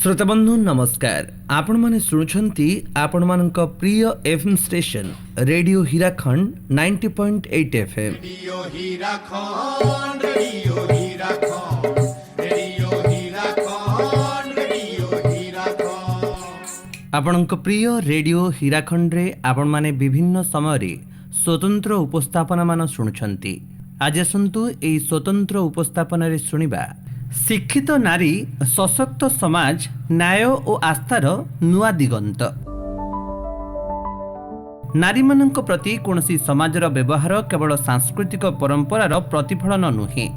ଶ୍ରୋତାବନ୍ଧୁ ନମସ୍କାର। ଆପଣମାନେ ଶୁଣୁଛନ୍ତି ଆପଣମାନଙ୍କ ପ୍ରିୟ FM station radio Hirakhand 90.8 FM। Radio Hirakhand, radio Hirakhand, radio Hirakhand, radio Hirakhand. ଆପଣଙ୍କ ପ୍ରିୟ ରେଡ଼ିଓ ହୀରାଖଣ୍ଡରେ ଆପଣମାନେ ବିଭିନ୍ନ ସମୟରେ ସ୍ୱତନ୍ତ୍ର ଉପସ୍ଥାପନାମାନ ଶୁଣୁଛନ୍ତି। ଆଜି ଆସନ୍ତୁ ଏହି ସ୍ୱତନ୍ତ୍ର ଉପସ୍ଥାପନାରେ ଶୁଣିବା ଶିକ୍ଷିତ ନାରୀ, ସଶକ୍ତ ସମାଜ, ନ୍ୟାୟ ଓ ଆସ୍ଥାର ନୂଆ ଦିଗନ୍ତ। ନାରୀମାନଙ୍କ ପ୍ରତି କୌଣସି ସମାଜର ବ୍ୟବହାର କେବଳ ସାଂସ୍କୃତିକ ପରମ୍ପରାର ପ୍ରତିଫଳନ ନୁହେଁ,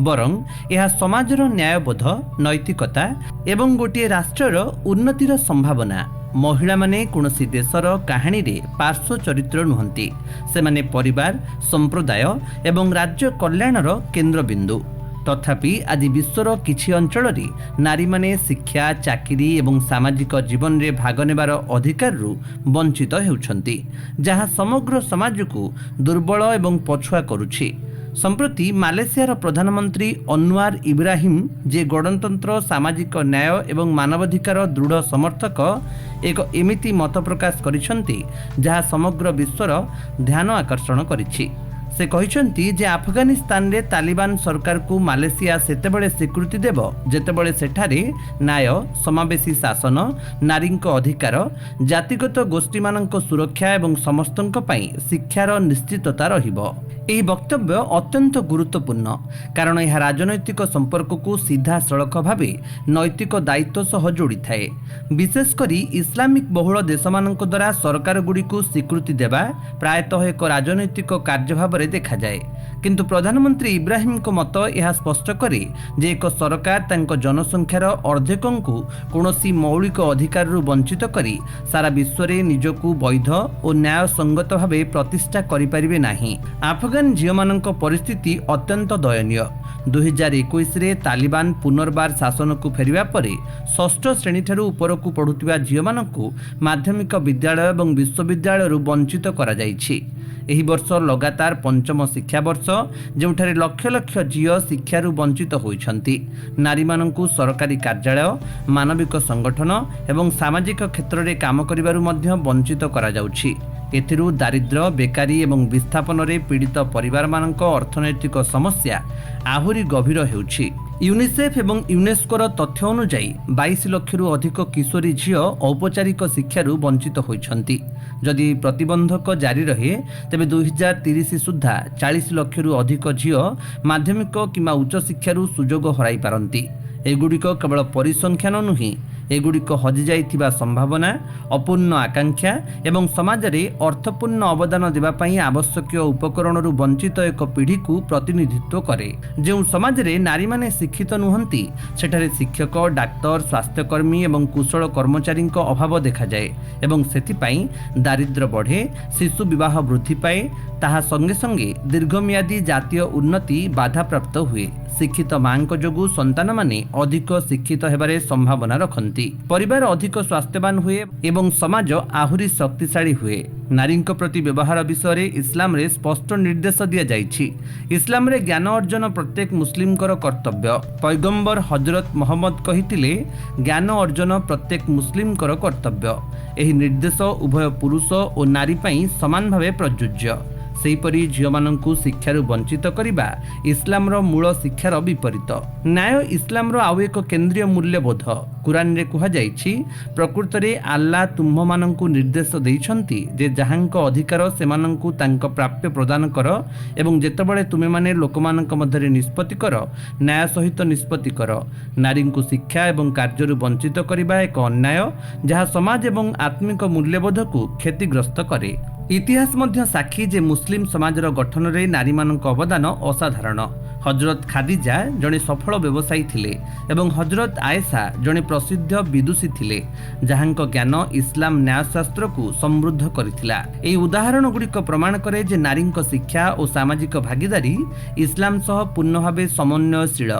ବରଂ ଏହା ସମାଜର ନ୍ୟାୟବୋଧ, ନୈତିକତା ଏବଂ ଗୋଟିଏ ରାଷ୍ଟ୍ରର ଉନ୍ନତିର ସମ୍ଭାବନା। ମହିଳାମାନେ କୌଣସି ଦେଶର କାହାଣୀରେ ପାର୍ଶ୍ୱ ଚରିତ୍ର ନୁହନ୍ତି। ସେମାନେ ପରିବାର, ସମ୍ପ୍ରଦାୟ ଏବଂ ରାଜ୍ୟ କଲ୍ୟାଣର କେନ୍ଦ୍ରବିନ୍ଦୁ। ତଥାପି ଆଜି ବିଶ୍ୱର କିଛି ଅଞ୍ଚଳରେ ନାରୀମାନେ ଶିକ୍ଷା, ଚାକିରି ଏବଂ ସାମାଜିକ ଜୀବନରେ ଭାଗ ନେବାର ଅଧିକାରରୁ ବଞ୍ଚିତ ହେଉଛନ୍ତି, ଯାହା ସମଗ୍ର ସମାଜକୁ ଦୁର୍ବଳ ଏବଂ ପଛୁଆ କରୁଛି। ସମ୍ପ୍ରତି ମାଲେସିଆର ପ୍ରଧାନମନ୍ତ୍ରୀ ଅନୱାର ଇବ୍ରାହିମ, ଯିଏ ଗଣତନ୍ତ୍ର, ସାମାଜିକ ନ୍ୟାୟ ଏବଂ ମାନବାଧିକାର ଦୃଢ଼ ସମର୍ଥକ, ଏକ ଏମିତି ମତ ପ୍ରକାଶ କରିଛନ୍ତି ଯାହା ସମଗ୍ର ବିଶ୍ୱର ଧ୍ୟାନ ଆକର୍ଷଣ କରିଛି। ସେ କହିଛନ୍ତି ଯେ ଆଫଗାନିସ୍ତାନରେ ତାଲିବାନ ସରକାରକୁ ମାଲେସିଆ ସେତେବେଳେ ସ୍ୱୀକୃତି ଦେବ, ଯେତେବେଳେ ସେଠାରେ ନ୍ୟାୟ, ସମାବେଶୀ ଶାସନ, ନାରୀଙ୍କ ଅଧିକାର, ଜାତିଗତ ଗୋଷ୍ଠୀମାନଙ୍କ ସୁରକ୍ଷା ଏବଂ ସମସ୍ତଙ୍କ ପାଇଁ ଶିକ୍ଷାର ନିଶ୍ଚିତତା ରହିବ। ଏହି ବକ୍ତବ୍ୟ ଅତ୍ୟନ୍ତ ଗୁରୁତ୍ୱପୂର୍ଣ୍ଣ, କାରଣ ଏହା ରାଜନୈତିକ ସମ୍ପର୍କକୁ ସିଧାସଳଖ ଭାବେ ନୈତିକ ଦାୟିତ୍ୱ ସହ ଯୋଡ଼ିଥାଏ। ବିଶେଷ କରି ଇସଲାମିକ ବହୁଳ ଦେଶମାନଙ୍କ ଦ୍ୱାରା ସରକାରଗୁଡ଼ିକୁ ସ୍ୱୀକୃତି ଦେବା ପ୍ରାୟତଃ ଏକ ରାଜନୈତିକ କାର୍ଯ୍ୟ ଭାବରେ ଦେଖାଯାଏ। କିନ୍ତୁ ପ୍ରଧାନମନ୍ତ୍ରୀ ଇବ୍ରାହିମଙ୍କ ମତ ଏହା ସ୍ପଷ୍ଟ କରେ ଯେ ଏକ ସରକାର ତାଙ୍କ ଜନସଂଖ୍ୟାର ଅର୍ଦ୍ଧେକଙ୍କୁ କୌଣସି ମୌଳିକ ଅଧିକାରରୁ ବଞ୍ଚିତ କରି ସାରା ବିଶ୍ୱରେ ନିଜକୁ ବୈଧ ଓ ନ୍ୟାୟସଙ୍ଗତ ଭାବେ ପ୍ରତିଷ୍ଠା କରିପାରିବେ ନାହିଁ। ଆଫଗାନ ଝିଅମାନଙ୍କ ପରିସ୍ଥିତି ଅତ୍ୟନ୍ତ ଦୟନୀୟ। 2021ରେ ତାଲିବାନ ପୁନର୍ବାର ଶାସନକୁ ଫେରିବା ପରେ ଷଷ୍ଠ ଶ୍ରେଣୀଠାରୁ ଉପରକୁ ପଢ଼ୁଥିବା ଝିଅମାନଙ୍କୁ ମାଧ୍ୟମିକ ବିଦ୍ୟାଳୟ ଏବଂ ବିଶ୍ୱବିଦ୍ୟାଳୟରୁ ବଞ୍ଚିତ କରାଯାଇଛି। ଏହି ବର୍ଷ ଲଗାତାର ପଞ୍ଚମ ଶିକ୍ଷାବର୍ଷ, ଯେଉଁଠାରେ ଲକ୍ଷ ଲକ୍ଷ ଝିଅ ଶିକ୍ଷାରୁ ବଞ୍ଚିତ ହୋଇଛନ୍ତି। ନାରୀମାନଙ୍କୁ ସରକାରୀ କାର୍ଯ୍ୟାଳୟ, ମାନବିକ ସଂଗଠନ ଏବଂ ସାମାଜିକ କ୍ଷେତ୍ରରେ କାମ କରିବାରୁ ମଧ୍ୟ ବଞ୍ଚିତ କରାଯାଉଛି। ଏଥିରୁ ଦାରିଦ୍ର୍ୟ, ବେକାରୀ ଏବଂ ବିସ୍ଥାପନରେ ପୀଡ଼ିତ ପରିବାରମାନଙ୍କ ଅର୍ଥନୈତିକ ସମସ୍ୟା ଆହୁରି ଗଭୀର ହେଉଛି। ୟୁନିସେଫ୍ ଏବଂ ୟୁନେସ୍କୋର ତଥ୍ୟ ଅନୁଯାୟୀ 22 ଲକ୍ଷରୁ ଅଧିକ କିଶୋରୀ ଝିଅ ଔପଚାରିକ ଶିକ୍ଷାରୁ ବଞ୍ଚିତ ହୋଇଛନ୍ତି। ଯଦି ଏହି ପ୍ରତିବନ୍ଧକ ଜାରି ରହେ, ତେବେ 2030 ସୁଦ୍ଧା 40 ଲକ୍ଷରୁ ଅଧିକ ଝିଅ ମାଧ୍ୟମିକ କିମ୍ବା ଉଚ୍ଚଶିକ୍ଷାରୁ ସୁଯୋଗ ହରାଇ ପାରନ୍ତି। ଏଗୁଡ଼ିକ କେବଳ ପରିସଂଖ୍ୟାନ ନୁହେଁ। ଏଗୁଡ଼ିକ ହଜିଯାଇଥିବା ସମ୍ଭାବନା, ଅପୂର୍ଣ୍ଣ ଆକାଂକ୍ଷା ଏବଂ ସମାଜରେ ଅର୍ଥପୂର୍ଣ୍ଣ ଅବଦାନ ଦେବା ପାଇଁ ଆବଶ୍ୟକୀୟ ଉପକରଣରୁ ବଞ୍ଚିତ ଏକ ପିଢ଼ିକୁ ପ୍ରତିନିଧିତ୍ୱ କରେ। ଯେଉଁ ସମାଜରେ ନାରୀମାନେ ଶିକ୍ଷିତ ନୁହନ୍ତି, ସେଠାରେ ଶିକ୍ଷକ, ଡାକ୍ତର, ସ୍ୱାସ୍ଥ୍ୟକର୍ମୀ ଏବଂ କୁଶଳ କର୍ମଚାରୀଙ୍କ ଅଭାବ ଦେଖାଯାଏ ଏବଂ ସେଥିପାଇଁ ଦାରିଦ୍ର୍ୟ ବଢ଼େ, ଶିଶୁ ବିବାହ ବୃଦ୍ଧି ପାଏ। ତାହା ସଙ୍ଗେ ସଙ୍ଗେ ଦୀର୍ଘମିଆଦୀ ଜାତୀୟ ଉନ୍ନତି ବାଧାପ୍ରାପ୍ତ ହୁଏ। ଶିକ୍ଷିତ ମାଙ୍କ ଯୋଗୁଁ ସନ୍ତାନମାନେ ଅଧିକ ଶିକ୍ଷିତ ହେବାରେ ସମ୍ଭାବନା ରଖନ୍ତି, ପରିବାର ଅଧିକ ସ୍ୱାସ୍ଥ୍ୟବାନ ହୁଏ ଏବଂ ସମାଜ ଆହୁରି ଶକ୍ତିଶାଳୀ ହୁଏ। ନାରୀଙ୍କ ପ୍ରତି ବ୍ୟବହାର ବିଷୟରେ ଇସଲାମରେ ସ୍ପଷ୍ଟ ନିର୍ଦ୍ଦେଶ ଦିଆଯାଇଛି। ଇସଲାମରେ ଜ୍ଞାନ ଅର୍ଜନ ପ୍ରତ୍ୟେକ ମୁସଲିମଙ୍କର କର୍ତ୍ତବ୍ୟ। ପୈଗମ୍ବର ହଜରତ ମହମ୍ମଦ କହିଥିଲେ, "ଜ୍ଞାନ ଅର୍ଜନ ପ୍ରତ୍ୟେକ ମୁସଲିମଙ୍କର କର୍ତ୍ତବ୍ୟ।" ଏହି ନିର୍ଦ୍ଦେଶ ଉଭୟ ପୁରୁଷ ଓ ନାରୀ ପାଇଁ ସମାନ ଭାବେ ପ୍ରଯୁଜ୍ୟ। ସେହିପରି ଝିଅମାନଙ୍କୁ ଶିକ୍ଷାରୁ ବଞ୍ଚିତ କରିବା ଇସଲାମର ମୂଳ ଶିକ୍ଷାର ବିପରୀତ। ନ୍ୟାୟ ଇସଲାମର ଆଉ ଏକ କେନ୍ଦ୍ରୀୟ ମୂଲ୍ୟବୋଧ। କୁରାନରେ କୁହାଯାଇଛି, "ପ୍ରକୃତରେ ଆଲ୍ଲାହ ତୁମ୍ଭମାନଙ୍କୁ ନିର୍ଦ୍ଦେଶ ଦେଇଛନ୍ତି ଯେ ଯାହାଙ୍କ ଅଧିକାର, ସେମାନଙ୍କୁ ତାଙ୍କ ପ୍ରାପ୍ୟ ପ୍ରଦାନ କର ଏବଂ ଯେତେବେଳେ ତୁମେମାନେ ଲୋକମାନଙ୍କ ମଧ୍ୟରେ ନିଷ୍ପତ୍ତି କର, ନ୍ୟାୟ ସହିତ ନିଷ୍ପତ୍ତି କର।" ନାରୀଙ୍କୁ ଶିକ୍ଷା ଏବଂ କାର୍ଯ୍ୟରୁ ବଞ୍ଚିତ କରିବା ଏକ ଅନ୍ୟାୟ, ଯାହା ସମାଜ ଏବଂ ଆତ୍ମିକ ମୂଲ୍ୟବୋଧକୁ କ୍ଷତିଗ୍ରସ୍ତ କରେ। ଇତିହାସ ମଧ୍ୟ ସାକ୍ଷୀ ଯେ ମୁସଲିମ ସମାଜର ଗଠନରେ ନାରୀମାନଙ୍କ ଅବଦାନ ଅସାଧାରଣ। ହଜରତ ଖାଦିଜା ଜଣେ ସଫଳ ବ୍ୟବସାୟୀ ଥିଲେ ଏବଂ ହଜରତ ଆଏସା ଜଣେ ପ୍ରସିଦ୍ଧ ବିଦୁଷୀ ଥିଲେ, ଯାହାଙ୍କ ଜ୍ଞାନ ଇସଲାମ ନ୍ୟାୟଶାସ୍ତ୍ରକୁ ସମୃଦ୍ଧ କରିଥିଲା। ଏହି ଉଦାହରଣ ଗୁଡ଼ିକ ପ୍ରମାଣ କରେ ଯେ ନାରୀଙ୍କ ଶିକ୍ଷା ଓ ସାମାଜିକ ଭାଗିଦାରୀ ଇସଲାମ ସହ ପୂର୍ଣ୍ଣ ଭାବେ ସମନ୍ୱୟଶୀଳ।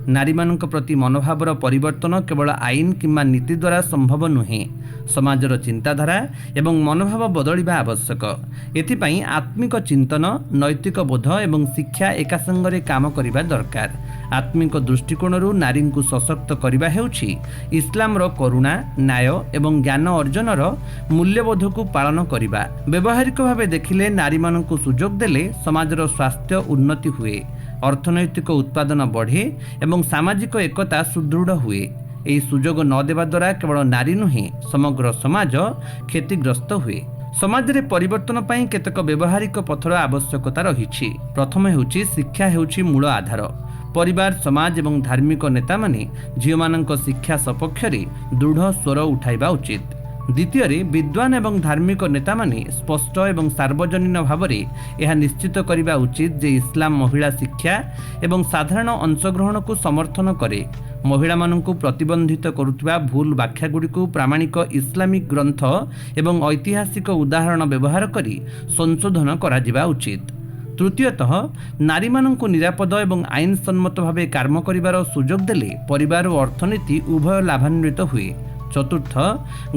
ନାରୀମାନଙ୍କ ପ୍ରତି ମନୋଭାବର ପରିବର୍ତ୍ତନ କେବଳ ଆଇନ କିମ୍ବା ନୀତି ଦ୍ୱାରା ସମ୍ଭବ ନୁହେଁ। ସମାଜର ଚିନ୍ତାଧାରା ଏବଂ ମନୋଭାବ ବଦଳିବା ଆବଶ୍ୟକ। ଏଥିପାଇଁ ଆତ୍ମିକ ଚିନ୍ତନ, ନୈତିକ ବୋଧ ଏବଂ ଶିକ୍ଷା ଏକାସଙ୍ଗରେ କାମ କରିବା ଦରକାର। ଆତ୍ମିକ ଦୃଷ୍ଟିକୋଣରୁ ନାରୀଙ୍କୁ ସଶକ୍ତ କରିବା ହେଉଛି ଇସଲାମର କରୁଣା, ନ୍ୟାୟ ଏବଂ ଜ୍ଞାନ ଅର୍ଜନର ମୂଲ୍ୟବୋଧକୁ ପାଳନ କରିବା। ବ୍ୟବହାରିକ ଭାବେ ଦେଖିଲେ, ନାରୀମାନଙ୍କୁ ସୁଯୋଗ ଦେଲେ ସମାଜର ସ୍ୱାସ୍ଥ୍ୟ ଉନ୍ନତି ହୁଏ, ଅର୍ଥନୈତିକ ଉତ୍ପାଦନ ବଢ଼େ ଏବଂ ସାମାଜିକ ଏକତା ସୁଦୃଢ଼ ହୁଏ। ଏହି ସୁଯୋଗ ନ ଦେବା ଦ୍ୱାରା କେବଳ ନାରୀ ନୁହେଁ, ସମଗ୍ର ସମାଜ କ୍ଷତିଗ୍ରସ୍ତ ହୁଏ। ସମାଜରେ ପରିବର୍ତ୍ତନ ପାଇଁ କେତେକ ବ୍ୟବହାରିକ ପଥର ଆବଶ୍ୟକତା ରହିଛି। ପ୍ରଥମ ହେଉଛି, ଶିକ୍ଷା ହେଉଛି ମୂଳ ଆଧାର। ପରିବାର, ସମାଜ ଏବଂ ଧାର୍ମିକ ନେତାମାନେ ଝିଅମାନଙ୍କ ଶିକ୍ଷା ସପକ୍ଷରେ ଦୃଢ଼ ସ୍ୱର ଉଠାଇବା ଉଚିତ। ଦ୍ୱିତୀୟରେ, ବିଦ୍ୱାନ ଏବଂ ଧାର୍ମିକ ନେତାମାନେ ସ୍ପଷ୍ଟ ଏବଂ ସାର୍ବଜନୀନ ଭାବରେ ଏହା ନିଶ୍ଚିତ କରିବା ଉଚିତ ଯେ ଇସଲାମ ମହିଳା ଶିକ୍ଷା ଏବଂ ସାଧାରଣ ଅଂଶଗ୍ରହଣକୁ ସମର୍ଥନ କରେ। ମହିଳାମାନଙ୍କୁ ପ୍ରତିବନ୍ଧିତ କରୁଥିବା ଭୁଲ ବ୍ୟାଖ୍ୟାଗୁଡ଼ିକୁ ପ୍ରାମାଣିକ ଇସଲାମିକ ଗ୍ରନ୍ଥ ଏବଂ ଐତିହାସିକ ଉଦାହରଣ ବ୍ୟବହାର କରି ସଂଶୋଧନ କରାଯିବା ଉଚିତ। ତୃତୀୟତଃ, ନାରୀମାନଙ୍କୁ ନିରାପଦ ଏବଂ ଆଇନସମ୍ମତ ଭାବେ କର୍ମ କରିବାର ସୁଯୋଗ ଦେଲେ ପରିବାର ଓ ଅର୍ଥନୀତି ଉଭୟ ଲାଭାନ୍ୱିତ ହୁଏ। ଚତୁର୍ଥ,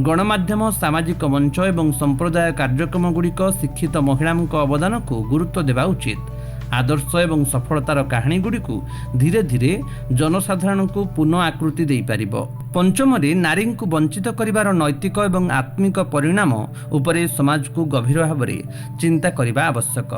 ଗଣମାଧ୍ୟମ, ସାମାଜିକ ମଞ୍ଚ ଏବଂ ସମ୍ପ୍ରଦାୟ କାର୍ଯ୍ୟକ୍ରମଗୁଡ଼ିକ ଶିକ୍ଷିତ ମହିଳାଙ୍କ ଅବଦାନକୁ ଗୁରୁତ୍ୱ ଦେବା ଉଚିତ। ଆଦର୍ଶ ଏବଂ ସଫଳତାର କାହାଣୀଗୁଡ଼ିକୁ ଧୀରେ ଧୀରେ ଜନସାଧାରଣଙ୍କୁ ପୁନଃ ଆକୃତି ଦେଇପାରିବ। ପଞ୍ଚମରେ, ନାରୀଙ୍କୁ ବଞ୍ଚିତ କରିବାର ନୈତିକ ଏବଂ ଆତ୍ମିକ ପରିଣାମ ଉପରେ ସମାଜକୁ ଗଭୀର ଭାବରେ ଚିନ୍ତା କରିବା ଆବଶ୍ୟକ।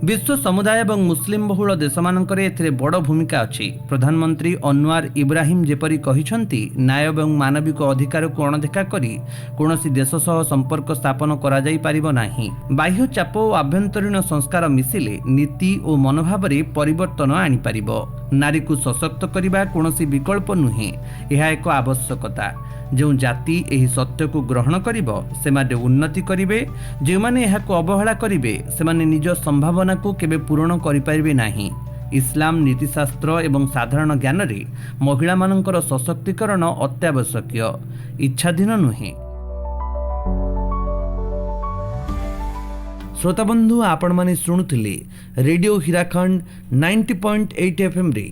ବିଶ୍ୱ ସମୁଦାୟ ଏବଂ ମୁସଲିମ ବହୁଳ ଦେଶମାନଙ୍କରେ ଏଥିରେ ବଡ଼ ଭୂମିକା ଅଛି। ପ୍ରଧାନମନ୍ତ୍ରୀ ଅନୱାର ଇବ୍ରାହିମ ଯେପରି କହିଛନ୍ତି, ନ୍ୟାୟ ଏବଂ ମାନବିକ ଅଧିକାରକୁ ଅଣଦେଖା କରି କୌଣସି ଦେଶ ସହ ସମ୍ପର୍କ ସ୍ଥାପନ କରାଯାଇପାରିବ ନାହିଁ। ବାହ୍ୟ ଚାପ ଓ ଆଭ୍ୟନ୍ତରୀଣ ସଂସ୍କାର ମିଶିଲେ ନୀତି ଓ ମନୋଭାବରେ ପରିବର୍ତ୍ତନ ଆଣିପାରିବ। ନାରୀକୁ ସଶକ୍ତ କରିବା କୌଣସି ବିକଳ୍ପ ନୁହେଁ, ଏହା ଏକ ଆବଶ୍ୟକତା। ଯେଉଁ ଜାତି ଏହି ସତ୍ୟକୁ ଗ୍ରହଣ କରିବ, ସେମାନେ ଉନ୍ନତି କରିବେ। ଯେଉଁମାନେ ଏହାକୁ ଅବହେଳା କରିବେ, ସେମାନେ ନିଜ ସମ୍ଭାବନାକୁ କେବେ ପୂରଣ କରିପାରିବେ ନାହିଁ। ଇସଲାମ ନୀତିଶାସ୍ତ୍ର ଏବଂ ସାଧାରଣ ଜ୍ଞାନରେ ମହିଳାମାନଙ୍କର ସଶକ୍ତିକରଣ ଅତ୍ୟାବଶ୍ୟକୀୟ, ଇଚ୍ଛାଧୀନ ନୁହେଁ। ଶ୍ରୋତାବନ୍ଧୁ, ଆପଣମାନେ ଶୁଣୁଥିଲେ ରେଡ଼ିଓ ହୀରାଖଣ୍ଡ 90.8 ଏଫ୍ଏମ୍ରେ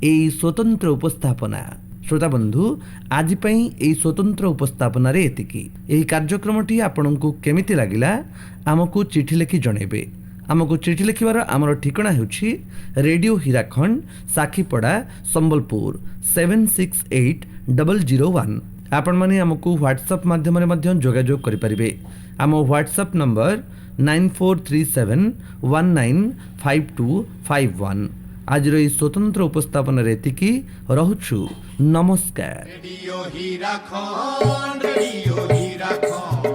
ଏହି ସ୍ୱତନ୍ତ୍ର ଉପସ୍ଥାପନା। ଶ୍ରୋତାବନ୍ଧୁ, ଆଜି ପାଇଁ ଏହି ସ୍ୱତନ୍ତ୍ର ଉପସ୍ଥାପନାରେ ଏତିକି। ଏହି କାର୍ଯ୍ୟକ୍ରମଟି ଆପଣଙ୍କୁ କେମିତି ଲାଗିଲା, ଆମକୁ ଚିଠି ଲେଖି ଜଣାଇବେ। ଆମକୁ ଚିଠି ଲେଖିବାର ଆମର ଠିକଣା ହେଉଛି ରେଡ଼ିଓ ହୀରାଖଣ୍ଡ, ସାକ୍ଷୀପଡ଼ା, ସମ୍ବଲପୁର 768001। ଆପଣମାନେ ଆମକୁ ହ୍ୱାଟ୍ସଆପ୍ ମାଧ୍ୟମରେ ମଧ୍ୟ ଯୋଗାଯୋଗ କରିପାରିବେ। ଆମ ହ୍ୱାଟ୍ସଆପ୍ ନମ୍ବର 9437195251। ଆଜିର ଏହି ସ୍ୱତନ୍ତ୍ର ଉପସ୍ଥାପନାରେ ଏତିକି ରହୁଛୁ। ନମସ୍କାର। Radio Hirakhand, radio Hirakhand.